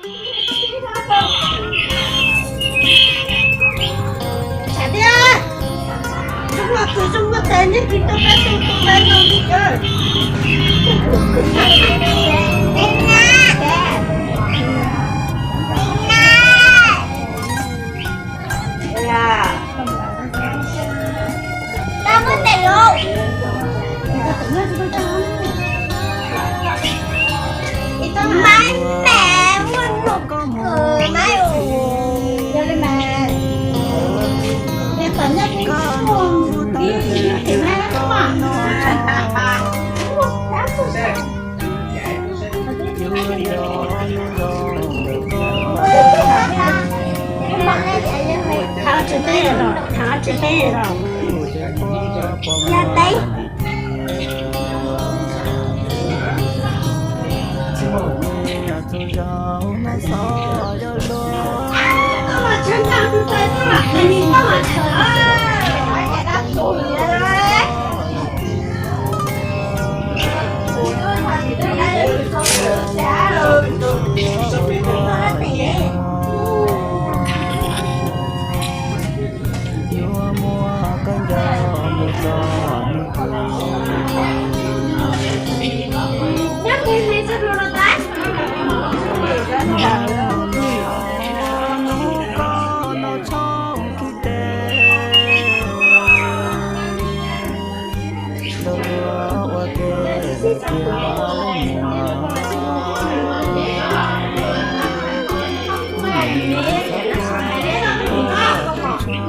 Tsam tiag, zoo muaj kws zoo muaj tes neb kis tau peb tug tub peb tug li kawg. Maiv me muaj num kws maiv us. Yog li mas, es tom nyob kuv, kuv, kuv, kuv, kuv, Thov tsis teb los, thov tsis teb los. Yog teb.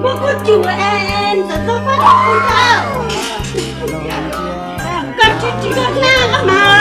Muab kuv cus es ntxawm tau pab tau kuv tau. Koj tsis tsis koj nag los mas.